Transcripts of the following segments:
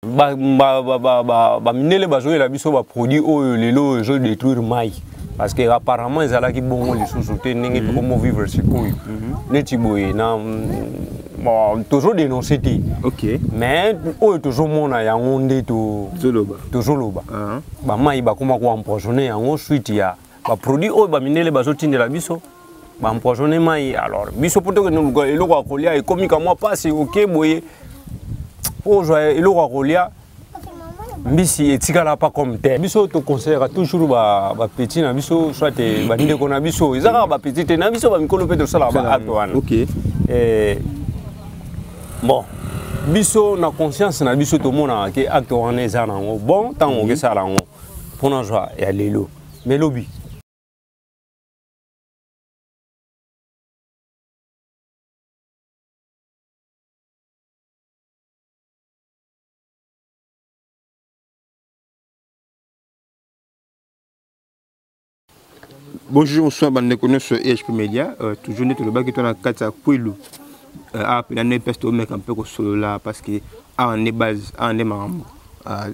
Bamindele bazoyela biso baproduit oyo lelo ezodétruire mai, parce que apparemment ezalaki bongo lisusu te ndenge tokomo vivre sikoyo. Neti boye na bon, tozodénonce te, mais oyo tozomona yango nde tozoloba. Bamai bakoma koempoisonne yango suite ya baproduit oyo bamindele bazotindela biso, baempoisonne mai. Alors biso mpo tokende luka eloko ya kolia ekomi ka mwa mpasi. Oke boye mpo ozwa eloko ya kolia, mbisi etikala pas comme tel. Biso toconseillaka toujours bapetit na biso, soit bandeko na biso, eza kaka bapetit te, na biso bamikolo mpe tosalaka baacte wana. Bon, biso na conscience na biso tomonaka ke acte wana eza nango bon ntango okesala yango mpona zwa ya lelo, mais lobi. Bonjour, bonsoir bandeko nyonso EHP Media. Toujours nde tolobaki to na kati ya Kwilu, awa mpena nde place tomeka mpe kosolola, parce que awa nde base, awa nde makambo.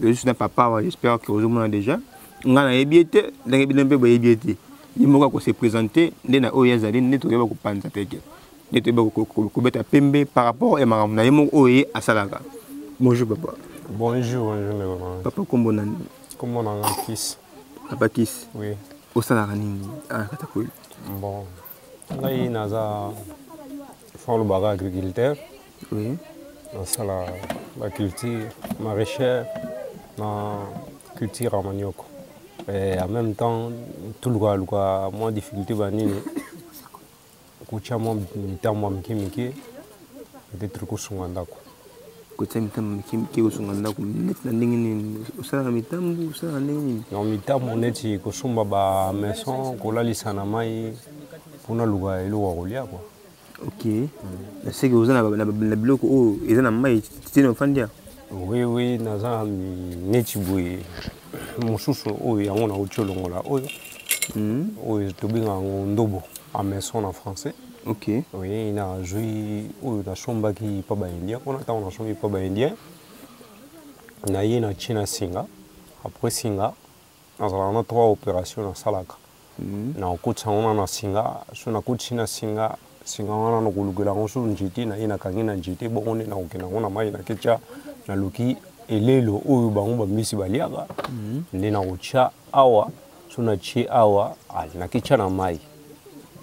Juste na papa awa, j'espère que ozomona déjà ngai nayebi ye te ndenge bino mpe boyebi ye te. Ye moko akose présenter nde na oyo azali, nde toyeba kopanza teke, nde toyeba kobeta pembe par rapport ya makambo na ye moko oyo ye asalaka. Bonjour papa. Bonjour, bonjour. Papa, kombo nani? Kombo na nga Kis. Papa Kis. Oui. Osalaka nini awa kata Kwilu? Bon, ngai naza falobaka agriculteur. Nasala baculture maraîchère na culture ya manioko et en même temps toluka luka mwa difficulté banini kotya mwa mitambo ya mike mike, peut-être kosunga ndako. Kotia mitambo mike mike kosunga ndako neti na ndenge nini? Osalaka mitambo, osalaka ndenge nini? Non, mitambo neti kosomba bamaison, kolalisa na mai mpona luka eloko ya kolia quoi. Ok, naseki oza na biloko oyo eza na mai tina ofandi ya? Oui, naza neti boye mosusu oyo yango nauti olongola oyo, oyo tobengaka yango ndobo, hameçon na français. Oui, nazwi oyo nasombaki mpa baindien kuna. Ntango nasombi mpa baindien, naye natie na singa. Après singa, nazalaka na trois opération nasalaka. Nakotisa yango na singa. So nakotisi na singa, singa wana nakolukela yango so nzete, naye nakangi na nzete bongo nde nakokenda yango na mai, naketya, naluki elelo oyo bango bambisi baliaka, nde nakotya awa. So natie awa, naketya na mai,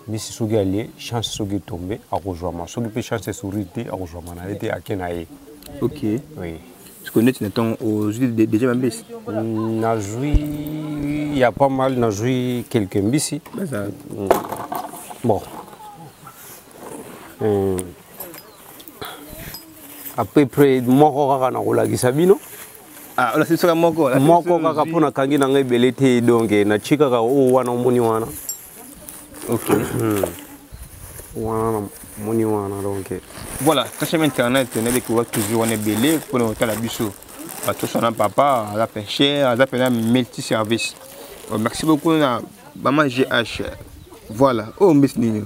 mbisi soki alie, chance soki etombe, akozwama. Soki mpe chance esuri te, akozwama na ye te, ake na ye. Oui. Parce que neti na ntongo ozwi déjà bambisi? Nazwi ya pas mal, nazwi quelques mbisi. Bon, à peu près moko kaka nakolakisa bino. Ah, olakisa moko? Moko kaka, mpo nakangi na ngai ebele te, donc natie kaka oyo wana omoni wana. Wana namoni wana, donc. Voilà, sachez internet nayebi wa toujours wana ebele mpona kotala biso bato nyonso na papa aza pêcheur, aza mpena multi service. Merci beaucoup na mama GH. Voilà, oyo mbisi nini?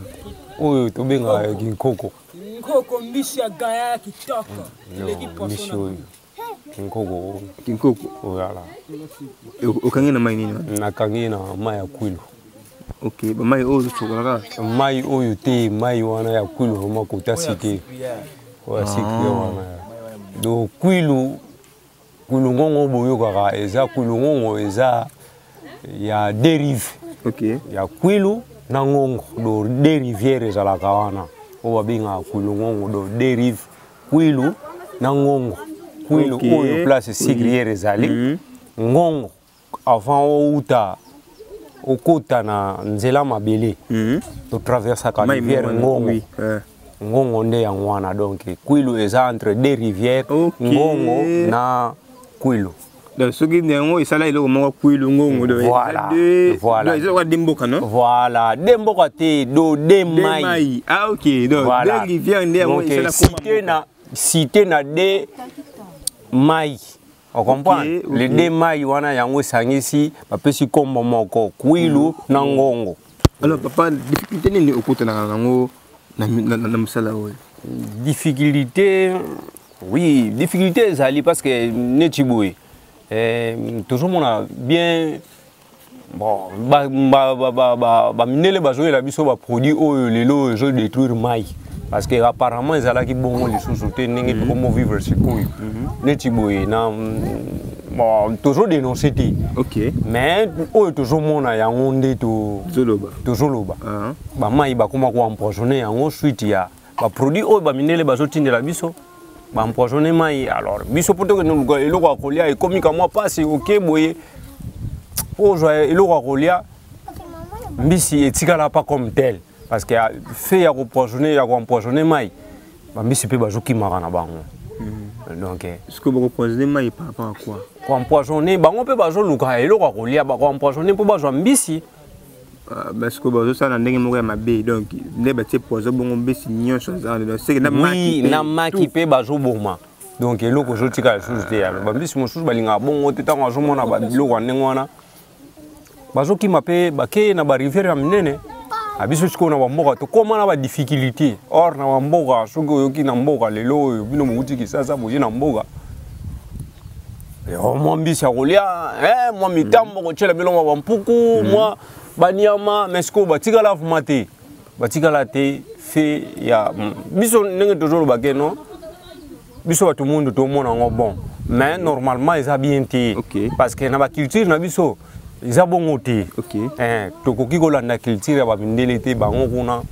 Oyo tobengaka kinkoko. Nkoko, mbisi ya gaya ya kitoko eleki. Mbisi oyo kinkoko. Kinkoko. Voilà. Okangi na mai nini? Nakangi na mai ya Kwilu. Ok, bamai oyo ozosokolaka? Mai oyo te, mai wana ya Kwilu vraiment kota cité oyo ya sikri wana. Donc Kwilu, Kwilu ngongo boyokaka eza Kwilu ngongo, eza ya deux rives ya Kwilu na Ngongo. Donc deux rivières ezalaka wana oyo babengaka Kwilu ngongo. Donc deux rives, Kwilu na Ngongo. Kwilu oyo place sucrière ezali, Ngongo avant outa okota na nzela mabele, totraversaka rivière Ngongo. Ngongo nde yango wana. Donc Kwilu eza entre deux rivières, Ngongo na Kwilu. Donc soki yango esala eloko moko, Kwilu Ngongo. Voilà, voilà. Eza de mboka, non? Voilà, de mboka te, do de mai. Ah ok, donc voilà. Deux rivières nde yango esala. Cité na cité na de mai, ocomprendre? Les deux mai wana yango esangisi, bapesi nkombo moko, Kwilu na Ngongo. Alors papa, difficulté nini okutanaka nango na mosala oyo? Difficulté. Oui, difficulté ezali parce que neti boye tozomona bien, bon, bamindele bazoyela biso baproduit oyo lelo ezodétruire mai, parce que apparemment ezalaki bongo lisusu te ndenge tokomo vivre sikoyo. Neti boye na bon, tozodénonce te, mais oyo tozomona yango nde tozoloba. Bamai bakoma koempoisonne yango suite ya baproduit oyo bamindele bazotindela biso, baempoisonne mai. Alors biso mpo tokende luka eloko ya kolia, ekomi ka mwa mpasi. Oke boye mpo ozwa eloko ya kolia, mbisi etikala pas comme tel, parce que fait ya kopoisonne, ya koempoisonne mai, bambisi mpe bazokimaka na bango. Donc Est-ce que bakopoisonne mai par rapport à quoi? Koempoisonne, bango mpe bazoluka eloko ya kolia, bakoempoisonne mpo bazwa mbisi. Parce que bazosala na ndenge moko ya mabe, donc nde batie poison bongo, mbisi nyonso aza wana, donc seke na maki na maki mpe bazoboma. Donc eloko ezotikala lisusu te. Bambisi mosusu balingaka bongo te. Ntango azomona babiloko ya ndenge wana, bazokima mpe bakei na barivière ya minene. Biso sikoyo na bamboka tokóma na badifficulté. Or na bamboka, soki oyoki na mboka lelo oyo, bino bouti Kisasa, boye na mboka, mwa mbisi ya kolia, mwa mitambo kotiela biloko ya bampuku, mwa banyama. Mais sikoyo batikala vraiment te, batikala te. Fe ya biso ndenge tozoloba ke non, biso bato mundu tomona yango bon, mais normalement eza bien te, parce que na baculture na biso eza bongo te. Tokoki kolanda culture ya bamindele te. Bango kuna,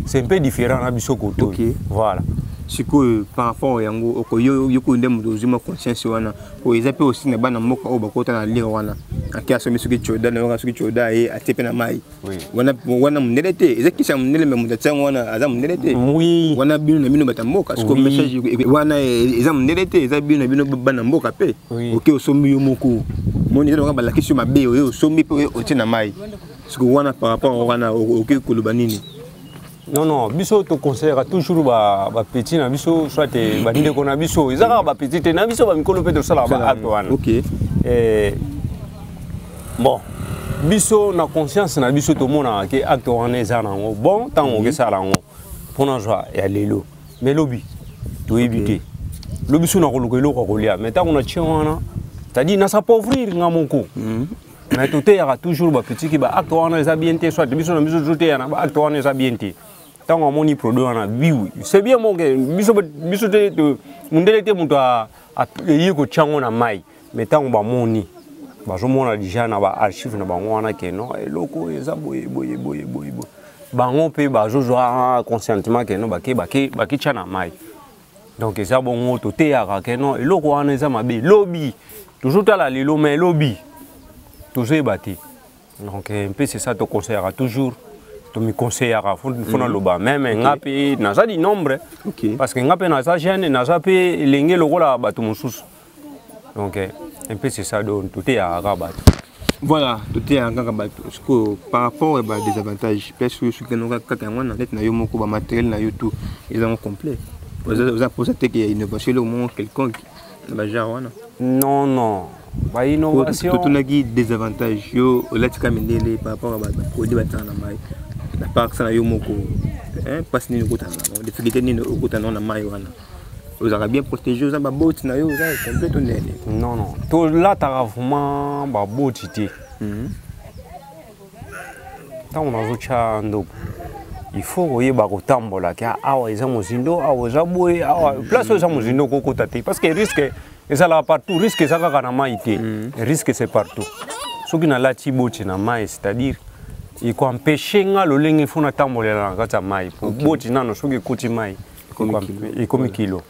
c'est un peu différent na biso koto. Voilà. Sikoyo, par rapport yango, yokoyo nde moto ozwi mwa conscience wana, oyo eza mpe aussi na bana mboka oyo bakota na lire wana, ake asombi soki soda na yoka, soki soda ye atie mpe na mai wana. Wana mondele te, eza kisi ya mondele, mais moto atia yango wana aza mondele te. Wana bino na bino bato ya mboka. Sikoyo message wana eza mondele te, eza bino na bino bana mboka mpe. Oke osombi yo moko, moni eza balakisi yo mabe, oyo osombi mpe otie na mai. Sikoyo wana, par rapport wana, okoki koloba nini? Non, biso toconseillera toujours bapetit na biso, soit bandeko na biso. Eza kaka bapetit te, na biso bamikolo mpe tosalaka baacte wana. Bon, biso na conscience na biso tomonaka ke acte wana eza nango bon ntango okesala yango mpona zwa ya lelo, mais lobi toyebi te. Lobi so nakoluka eloko ya kolia, mais ntango natie wana, c'est-à-dire nas'appauvrir nga moko. Mais toteyaka toujours bapetit ke baacte wana eza bien te, soit biso na biso toteya na baacte wana eza bien te. Ntango amoni produit wana, biwi, c'est bien bon ke biso te, mondele te moto eye kotia yango na mai, mais ntango bamoni, bazomona déjà na baarchive na bango wana ke non, eloko oyo eza boye boye boye boye boye, bango mpe bazozwa conscientement ke non, bake baketya na mai. Donc eza bongo, toteyaka ke non, eloko wana eza mabe. Lobi tozotala lelo, mais lobi tozoyeba te. Donc mpe c'est ça, toconseillaka toujours, tomiconseillaka. Fo naloba même nga mpe naza du nombre, parce que nga mpe naza jeune, naza mpe elenge lokola bato mosusu. Donc un peu c'est ça, donc toteyaka kaka bato. Voilà, toteyaka kaka bato. Sikoyo, par rapport ya badésavantage, place oyo soki kano kaka yango wana, neti na yo moko, bamatériel na yo tout ezango complet, oza mposa teke ya innovation, eloko moko quelconque na bagenre wana? Non, bainnovation Totunaki désavantage. Yo olatika mindele par rapport ya baproduit batiaka na mai, na part na yo moko, mpasi nini okutana nango, difficulté nini okutana nango na mai wana? Ozalaka bien protégé, oza baboti na yo oza complet to ndene? Non, tolataka vraiment baboti te. Ntango nazotya ndobo, il faut koyeba kotambola ke awa eza mozindo, awa eza boye, awa place oyo eza mozindo okokota te, parce que risque ezalaka partout. Risque eza kaka na mai te, risque c'est partout. Soki nalati boti na mai, c'est-à-dire ekoempêche nga lolenge fo natambolela na kati ya mai, po boti nano soki ekoti mai, ekomi kilo.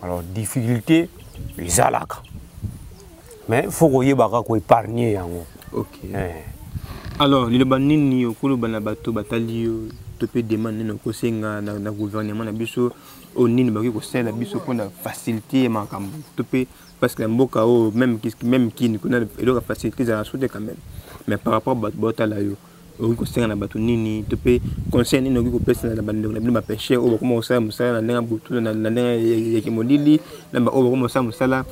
Alors difficulté ezalaka, mais faut koyebaka koépargne yango. Alors liloba nini okoloba na bato batali yo, to mpe demande nini okosenga na gouvernement na biso, oyo nini bakoki kosalela biso mpona facilité ya makambo, to mpe parce que na mboka oyo, même kini kuna, eloko ya facilité ezala so te quand même? Mais par rapport bato baotala yo, okoki kosenga na bato nini, to mpe conseil nini okoki kopesa na bandeko na bino bapêcheur oyo bakoma kosala mosala na ndenge ya butu, na ndenge ya kimolili, na baoyo bakoma kosala mosala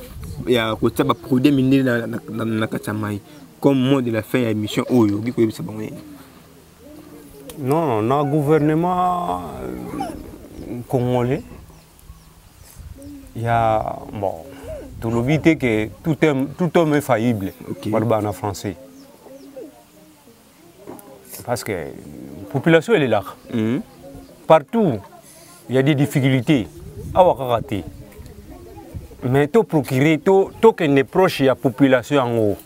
ya kotia baproduit minene na kati ya mai? Comme mot de la fin ya émission oyo, okoki koyebisa bango nini? Non, na gouvernement congolais. Ya bon, tolobi te ke tout homme est faillible. Balobaka na français. Parce que population elelaka. Partout, il y a des difficultés. Awa kaka te. Mais to procurer to tokende proche ya population yango.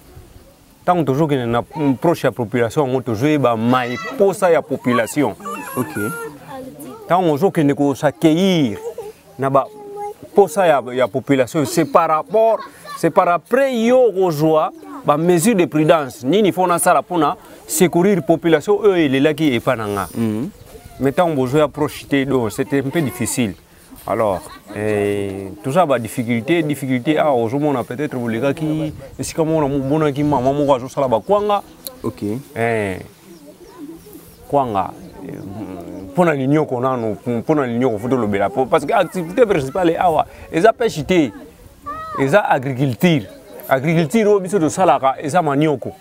Ntango tozokende na proche ya population yango, tozoyeba mai posa ya population. Ntango ozokende kos'accueillir na ba posa ya population, c'est par rapport, c'est par après yo kozwa ba mesure de prudence nini fo nasala mpona secourir population oyo elelaki epa na nga. Mais ntango bozoya proche te, donc c'était un peu difficile. Alors eh, toza ba difficulté awa. Ozomona, peut-être bolekaki esika moko, namonaki mama moko azosala bakwanga. Eh, kwanga mpona linioko nanu, mpona linioko fo tolobela parce que activité principale awa eza pêche te, eza agriculture. Agriculture oyo biso tosalaka eza manioko.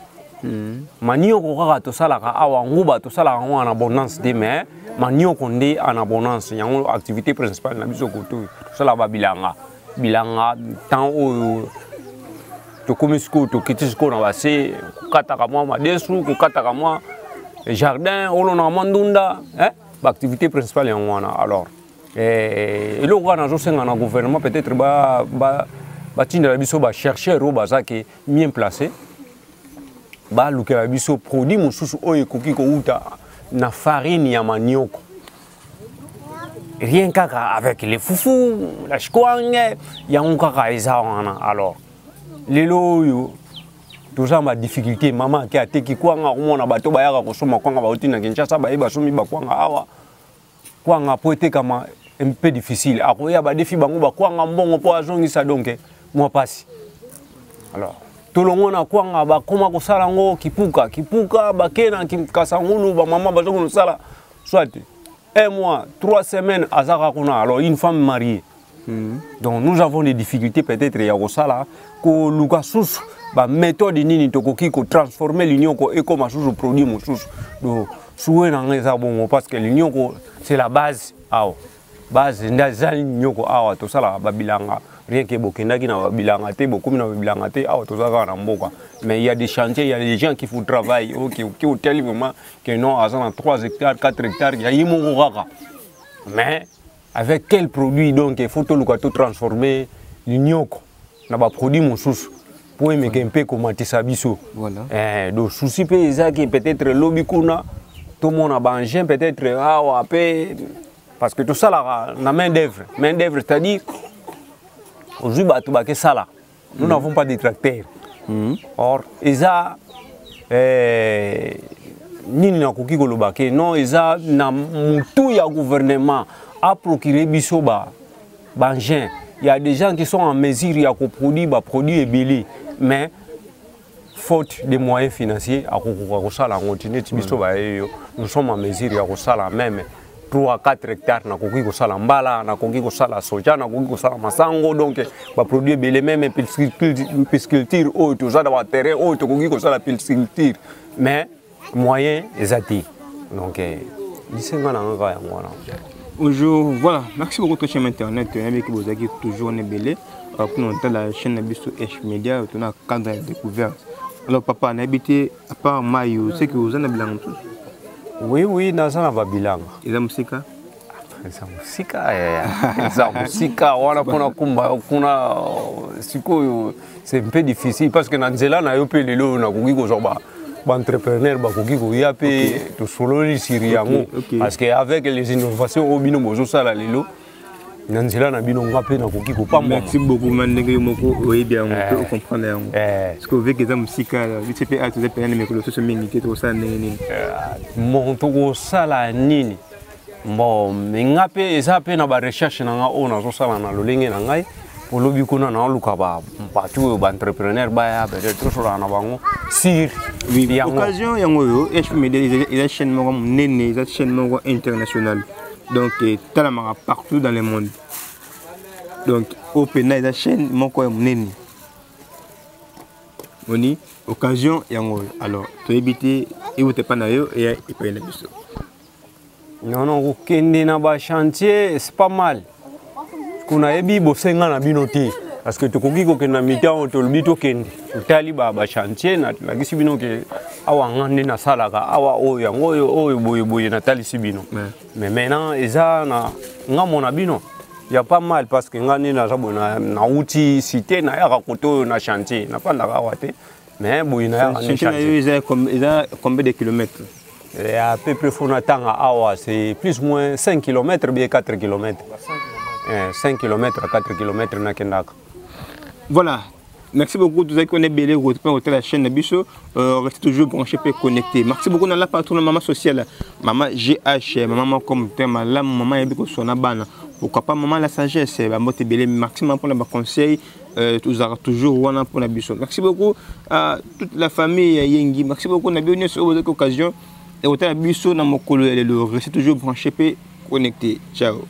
Manioko kaka tosalaka awa. Nguba tosalaka yango en abondance te, mais manioko nde en abondance. Yango activité principale na biso. Koto oyo tosalaka babilanga, bilanga temps oyo tokomi sikoyo, tokiti sikoyo na base, kokataka mwa madesu, kokataka mwa jardin, olonaka mwa ndunda, eh? Baactivité principale yango wana. Alors eh, eloko kaka nazosenga na gouvernement, peut-être batindela biso bachercheur oyo bazaki bien placé, balukela biso produit mosusu oyo ekoki kouta na farine ya manioko, rien kaka avec le fufu, la chikwangue, yango kaka eza wana. Alors lelo oyo toza na badifficulté. Mama ake ateki kwanga, akomona bato bayaka kosomba kwanga, bauti na Kinshasa, baye basombi bakwanga awa. Kwanga po etekama un peu difficile, akoya badefi bango bakwanga mbongo mpo azongisa, donc mwa pasi. Alors tolongo na kwanga, bakoma kosala yango kipuka kipuka, bake na Kasangulu, bamama bazoki kosala soit un mois, 3 semaines, azaka kuna. Alors une femme mariée, donc nous avons des difficultés peut-être ya kosala, koluka susu baméthode nini tokoki kotransformer linioko ekoma susu produit mosusu. Donc souhait na ngai eza bongo, parce que linioko, c'est la base awa. Base nde eza linioko. Awa tosalaka babilanga, rien que bokendaki na babilanga te, bokomi na babilanga te. Awa toza kaka na mboka, mais il y a des chantiers, il y a des gens qui font travail, ok, ok, otali vraiment que non, aza na 3 hectares, 4 hectares ya ye moko kaka, mais avec quel produit? Donc il faut toluka totransformer linioko na baproduit mosusu mpo emeke mpe komatisa biso. Eh, donc souci mpe ezaki peut-être lobi kuna tomona baengin peut-être awa mpe, parce que tosalaka na main d'œuvre. Main d'œuvre, c'est-à-dire ozwi bato bakesala. Nous n'avons pas de tracteur. Or eza eh, nini nakoki koloba ke non, eza na mutu ya gouvernement aprocurer biso ba baengin. Il y a des gens qui sont en mesure ya koproduire baproduit ebele, mais faute de moyens financiers akokoka kosala yango te. Neti biso baye yo, nous sommes en mesure ya kosala même 3 4 hectares. Nakoki kosala mbala, nakoki kosala soja, nakoki kosala masango, donc baproduit ebele. Même pisciculture oyo, toza na baterrain oyo tokoki kosala pisciculture, mais moyen eza te. Donc lisenga na nga kaka yango wana. Bonjour, voilà, merci beaucoup très cher internet, avec bozaki toujours nebele pour nous la chaîne biso H Media, on a cadre de découverte. Alors papa, na habité à part mayo, c'est que vous en avez bilanga mosusu? Oui, naza na babilanga. Eza mosika? Eza mosika, eza mosika wana mpona kumba kuna sikoyo, c'est un peu difficile, parce que na nzela na yo mpe lelo oyo nakoki kozwa ba baentrepreneur bakoki koya mpe tosololi siri yango, parce que avec les innovations oyo bino bozosala lelo na nzela na bino, nga mpe nakoki kopambwama. Merci beaucoup. Ma ndenge yo moko oyebi yango mpe ocomprendre yango, parce que oveke eza mosika, biso mpe toza pena na mikolo soso mingi te. Tokosala ndenge nini? Bon, tokosala nini? Bon, me nga mpe eza mpe na barecherche na nga oyo nazosala na lolenge na ngai. Olobi kuna naoluka bato oyo baentrepreneur baya, peut-être tosolaka na bango sur yango. Occasion yango oyo, HP Media eza chaîne moko monene, eza chaîne moko internationale, donc etalamaka partout dans le monde. Donc oyo mpena eza chaîne moko ya monene. Oni occasion yango oyo. Alors toyebi te ewuta epai na yo, eya epai na biso. Non, kokende na bachantier, c'est pas mal. Nayebi bosenga na bino te, parce que tokoki kokende na mitango, tolobi tokende, totali bachantier, nalakisi bino ke awa nga nde nasalaka awa, oyo yango oyo, oyo boye boye, natalisi bino. Mais maintenant eza na ngambo na bino ya pas mal, parce que nga nde naza boye, nauti cité, nayaka kote oyo na chantier, nafandaka awa te, mais boye nayaka nde. Chantier na yo eza combien de kilomètres? Et à peu près, faut natanga awa, c'est plus ou moins 5 km bien 4 km. 5 km à 4 km nakendaka. Voilà. Merci beaucoup, tous ceux qui ont ebele pour la chaîne na biso. Restez toujours branchés et connectés. Merci beaucoup dans la patronne maman sociale, maman GH, maman comme malamu, maman yebi ko sona bana. Pourquoi pas maman la sagesse, ba mbote ebele, maximum pour ba conseil, tozalaka toujours wana mpona biso. Merci beaucoup à toute la famille Yengi. Merci beaucoup na bino nyonso oyo bozwaki occasion ekotala biso na mokolo ya lelo. Restez toujours branché mpe connecté. Ciao.